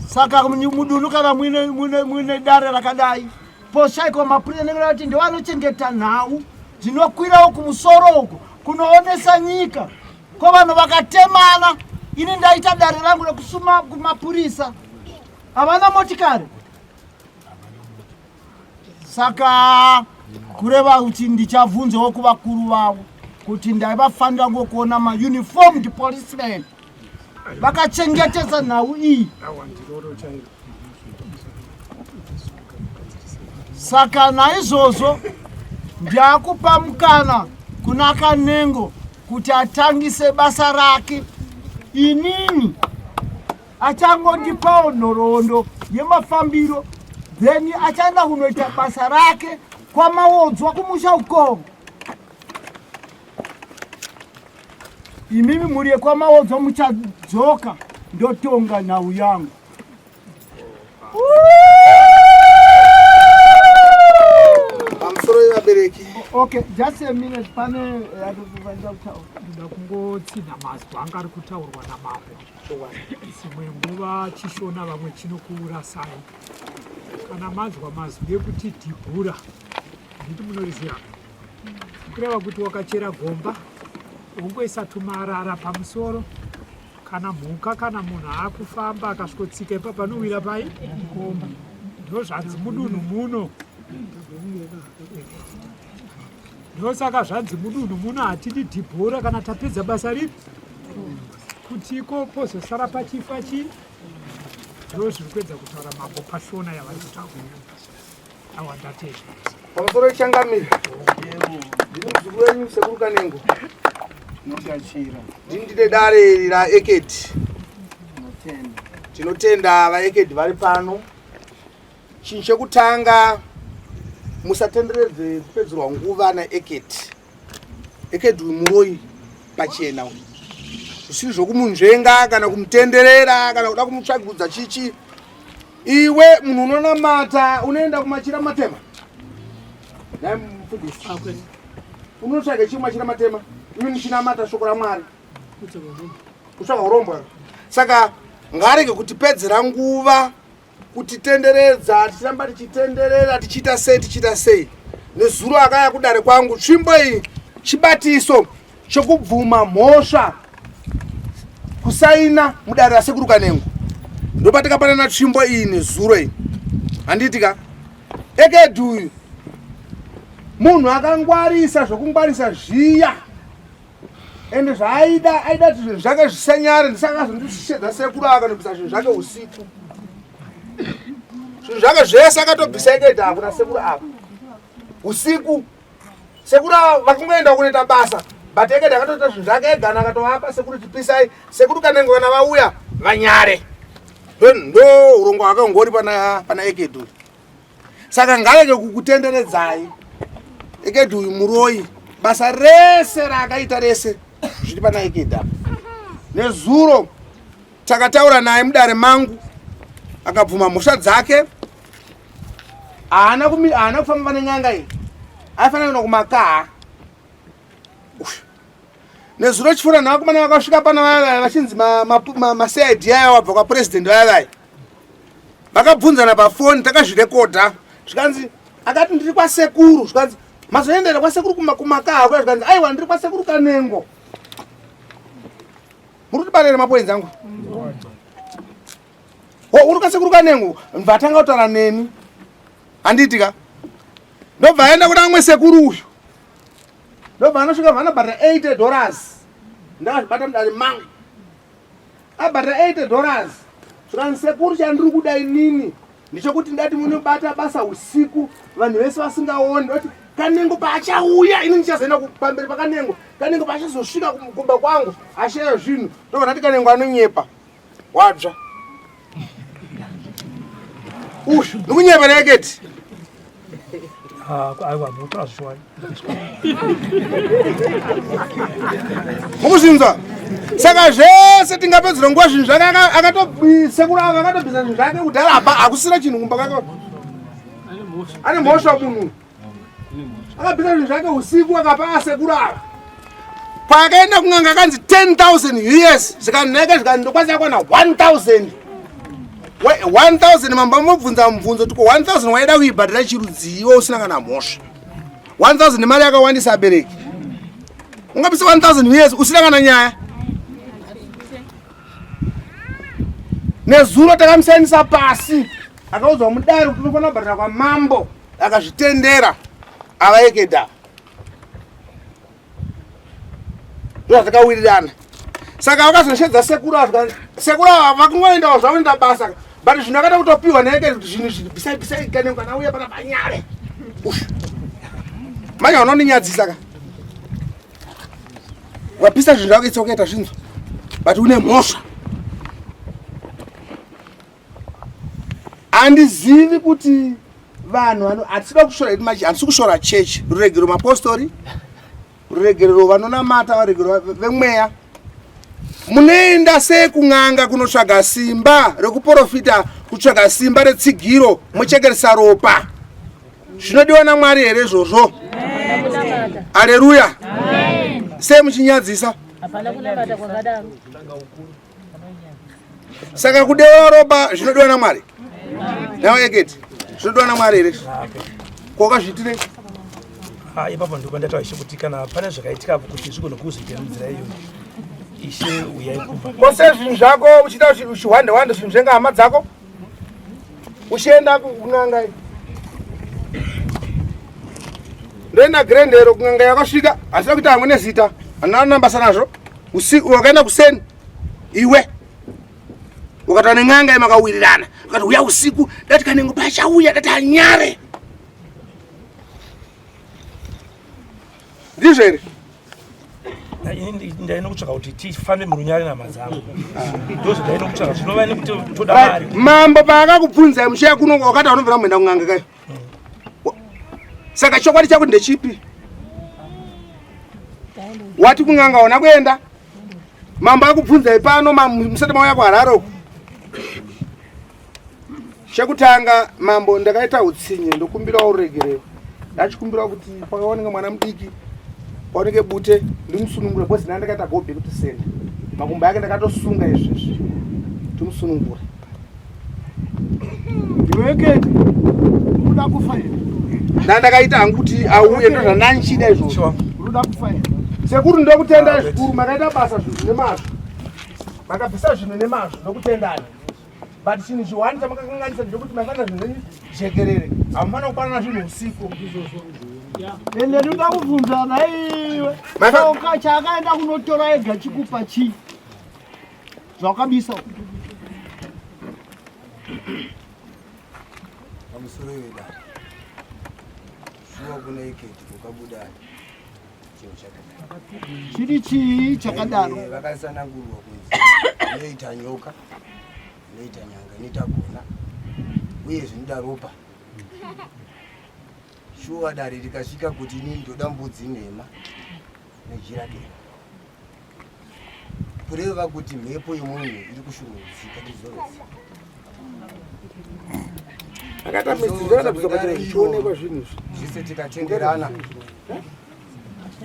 saka mudunhu kana muine dare rakadai poshaikwa mapurisa nekuda kuti ndovanochengeta nhau dzinokwirawo kumusoro uko kunoonesa nyika ko vanhu vakatemana ini ndaita dare rangu rekusuma kumapurisa havana motikari saka kureva kuti ndichabvunzawo kuvakuru vavo kuti ndaivafanira ngokuona mauniformed policeman vakachengetesa nhau iyi saka naizvozvo ndakupa mukana kuna kanengo kuti atangise basa rake inini achangondipawo nhoroondo yemafambiro then achaenda kunoita basa rake kwamaodzwa kumusha uko imimi mhuri yekwamaodzwa muchadzoka ndotonga nhau yangu pamusoro yevabereki okay just a minute pane yatofanira kutaura ndoda kungotsinha mazwi anga ari kutaurwa namambo dzimwe nguva chishona vamwe chinokuurasai kana manzwa mazwi ekuti dhibhura handiti munoriziva kureva kuti wakachera gomba wongoisa tumarara pamusoro kana mhuka kana munhu akufamba akasvikotsika ipa panowira pai gomba ndozvanzi mudunhu muno ndosaka zvanzi mudunhu muno hatidi dhibhora kana tapedza basa ripi kuti iko pozosara pachifa chii ndo zviri kuedza kutaura mambo pashona yavari kutaura awa ndatenda pamusoro changamire ndini muzukuru wenyu sekuru kanengo ndini ndine dare iri raekedi tinotenda vaekedi vari pano Chinhu chekutanga musatenderedze kupedzerwa nguva naEketi. Eketi uyu muroyi pachena uyu. Zvisiri zvokumunzvenga kana kumutenderera kana kuda kumutsvagudza chichi. Iwe munhu unonamata unoenda kumachira matema. Nhai mufundisi. Unotsvaga chii machira matema? Imi muchinamata shoko raMwari. Kutsvaga urombwa. Saka ngaarege kutipedzera nguva kutitenderedza tichiramba tichitenderera tichiita sei tichiita sei nezuro akaya kudare kwangu tsvimbo iyi chibatiso chokubvuma mhosva kusaina mudare rasekuru kanengo Ndopatakapanana tsvimbo iyi nezuro iyi. Handiti ka? Ekedhi uyu munhu akangwarisa zvokungwarisa zviya ende zvaaida aida kuti zvinhu zvake zvisanyare ndisaka azondishedza sekuru akanobvisa zvinhu zvake usiku zvinhu zvake zvese akatobvisa ekedhi akuna sekuru apa usiku sekuru ava vakungoenda kunoita basa but ekedi akatoita zvinhu zvake ega akatovapa sekuru chipisai sekuru kanengo kana vauya vanyare ndo urongwa hwakangori pana pana ekedi uyu saka ngarege kukutenderedzai ekedi uyu muroyi basa rese raakaita rese zviri pana ekedi apa nezuro Takataura naye mudare mangu akabvuma mhosva dzake. Haana haana kufamba pane n'anga iyi. Aifanira kuenda kumakaha. Nezuro chifura navakomana vakasvika pana vaya vaya vachinzi maCID aya wabva kwapresident vaya vaya. Vakabvunzana pafoni takazvirekodha zvikanzi akati ndiri kwasekuru zvikanzi mazoendera kwasekuru kumakaha kuya zvikanzi aiwa ndiri kwasekuru Kanengo. Muri kutibarira mapoinzi angu. Ho uri kasekuru kanengo mvatanga kutaura neni. Handiti ka? Ndobva aenda kuna amwe sekuru uyu. Ndobva anosvika vanobhadhara 80 dollars. Ndakazvibata mudare mangu. Abhadhara 80 dollars. Zvikanzi sekuru chandiri kuda inini ndechekuti ndati munobata basa usiku vanhu vese vasingaoni ndoti kanengo paachauya ini ndichazoenda pamberi pakanengo kanengo paachazosvika kumba kwangu ashaya zvinhu ndobva ndati kanengo anonyepa wadzva ushu ndikunyepa naeketi mukuzvinzwa saka zvese tingapedzera nguva zvinhu zvake akatosekuru ava akatobvisa zvinhu zvake kudhara apa hakusina chinhu kumba kwake ane mhosva munhu akabvisa zvinhu zvake usiku akapa asekuru ava paakaenda kun'anga akanzi 10000 us zvikaneka zvikandokwanisa kuwana 1000 1000 mambo amobvunza mubvunzo tiko 1000 waida kuibhadhira chirudzii iwe usina kana mhosva 1000 nemari yakawandisa abereki ungabisa 1000 us usina kana nyaya nezuro takamusainisa pasi akaudzwa mudare kuti unofanira kubhadhara kwamambo akazvitendera avaekeda ndozvatakawirirana saka vakazoshedza sekuru ava sekuru ava vakungoendawo zvavoenda basa but zvinhu akada kutopiwa naeke kuti zvinhu izvi bisai bisai kane kana uya pana panyare manje vanondinyadzisa ka wapisa zvinhu zvako itsoka ita zvinzwa but une mhosva Handizivi kuti vanhu vano hatisida kushora hedu machi handisi kushora chechi ruregerero mapostori ruregerero vanonamata varegerero vemweya munoenda sei kun'anga kunotsvaga simba rekuporofita kutsvaga simba retsigiro mochekeresa ropa zvinodiwa namwari here izvozvo aleruya sei muchinyadzisa saka kudeura ropa zvinodiwa namwari nawe eketi zvinodiwa namwari here kwakazviitirei ah, ipapo ndipo ndataura ishe kuti kana pane zvakaitika apo kuti zvigone kuzoita nzira iyoyo ishe uyai kumba kose zvinhu zvako uchiita uchihwande hwande zvinhu zvenga hama dzako uchienda kun'anga ndoenda grendero kun'anga yakasvika hazvina kuita hamwe nezita handina basa nazvo usiku wakaenda kuseni iwe ukataura nen'anga yamakawirirana ukati uya usiku dati kanengo pachauya dati anyare ndizvo here ndaina kutsvaka kuti tifambe murunyare nama dzangu ndozvandaina kutsvaka zvinova nekuti toda mari mambo paakakubvunzai musheya kuno wakati anobvira muenda kun'anga kayo saka chokwadi chako ndechipi wati kun'anga ona kuenda mambo akubvunzai pano musati mauya kuharare uku chekutanga mambo ndakaita utsinye ndokumbirawo ruregerero ndachikumbirawo kuti pakaoneka mwana mudiki paoneke bute ndimusunungure because ndanga ndakaita go back to send makumbo ake ndakatosunga izvezvi timusunungure Iweketi unoda kufa here? Ndandakaita hangu kuti auye ndozvandanchida izvozvo. Unoda kufa here? Sekuru ndokutendai zvikuru makaita basa zvinhu nemazvo. Makabvisa zvinhu nemazvo ndokutendai. But chinhu chiwani chamakakanganisa ndechekuti maifanira zvinhu zvenyu jekerere, hamufanira kupanana zvinhu usiku. Ende ndoda kubvunza naiwe, tsoka chaakaenda kunotora ega chikupa chii zvawakabisa? Pamusoro iwe dare, shuwa kuna iketi kukabuda chinhu chakadaro. Chiri chii chakadaro? Vakasanangurwa kunzi inoita nyoka, inoita nyanga, inoita gona, uye zvinoda ropa. Shuwa dare rikasvika kuti inini ndoda mbudzi nhema nejira dema, kureva kuti mhepo yemunhu iri kushungurudzika tizorodzi. Akaita mistake, zvakadabviswa pachena zvichionekwa zvinhu izvi. Zvese tikatenderana.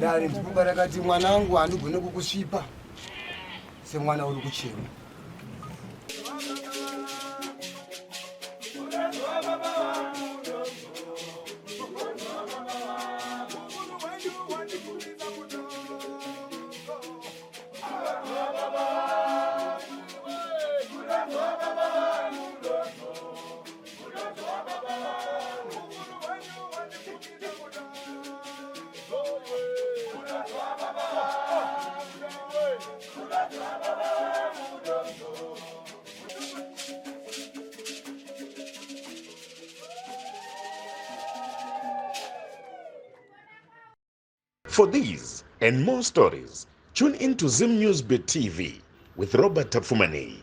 Dare ndikuba rakati mwanangu, handigone kukusvipa semwana uri kuchema. For these and more stories, tune in to Zim News Bit TV with Robert Tafumani.